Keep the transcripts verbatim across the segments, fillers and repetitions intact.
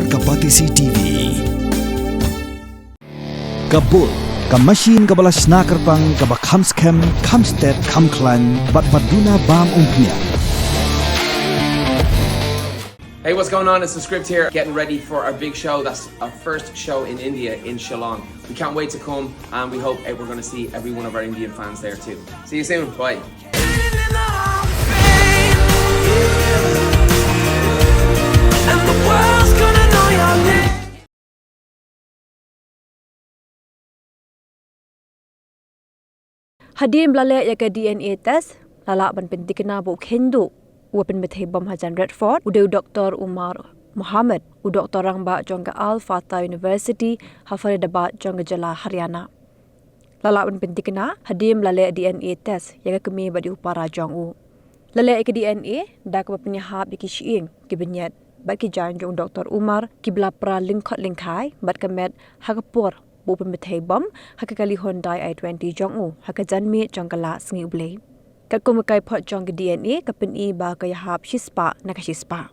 Ka Batesi T V. Ka bul, ka machine kaba la shna kyrpang, kaba kham skhem, kham stet, kham khlaiñ, bad ba duna bam umphniang. Hey, what's going on? It's the script here. Getting ready for our big show. That's our first show in India, in Shillong. We can't wait to come, and we hope eh, we're going to see every one of our Indian fans there too. See you soon. Bye. Hadien ba la leh ïa ka D N A test, la lah ban pynthikna ba u kheiñ duh uba pynbthei bom hajan Redford u dei u Doktor Umar Mohammed, u doktor rangbah jong ka Al Fatah University ha Faridabad jong ka jylla Haryana. La lah ban pynthikna hadien ba la leh D N A test ïa ka kmie bad ïa u para jong u. La leh ïa ka D N A da kaba pynïahap ïa ki shyieng, ki bniat bad ki jaiñ jong u Doktor Umar kiba la pra lyngkhot lyngkhai bad ka met ha ka por ba u pynbthei bom ha ka kali Hyundai i twenty jong u ha ka janmiet jong ka lad Sngi U Blei. Katkum ka kaiphod jong ka D N A ka pyni ba ka ïahap shispah na ka shispah.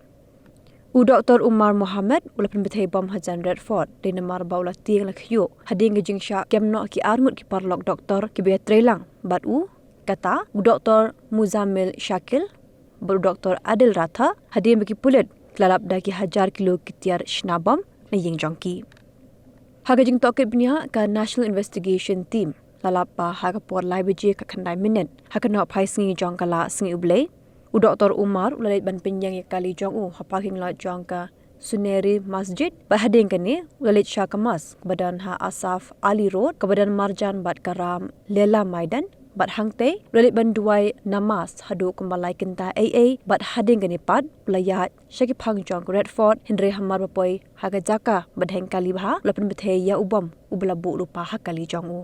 U Doktor Umar Mohammed u la pynbthei bom hajan Redford dei namar ba u la tieng la khyiuh hadien ka jingshah kem noh ki arngut ki paralok doktor kiba ïatreilang bad u, kata u Doktor Muzammil Shakil bad u Doktor Adil Ratta, hadien ba ki pulit ki la lap da ki hajar kilo ki tiar shna bom na ïing jong ki. Ha ka jingtohkit bniah, ka National Investigation Team la lap ba ha ka por lai baje khatkhyndai minit ha ka nohphai sngi jong ka lad Sngi U Blei, u Doktor Umar u la leit ban pynïeng ïa ka kali jong u ha parking lot jong ka Suneri Masjid bad hadien kane u la leit sha ka mosque kaba don ha Asaf Ali Road kaba don marjan bad ka Ram Lela Maidan bad hangtei u la leit ban duwai namaz haduh kumba lai kynta eiei bad hadien kane pat u la ïaid sha ki phang jong ka Redford, hynrei hamar ba poi ha ka jaka ba dheng kali bha u la pynbthei ïa u bom uba la buh lypa ha ka kali jong u.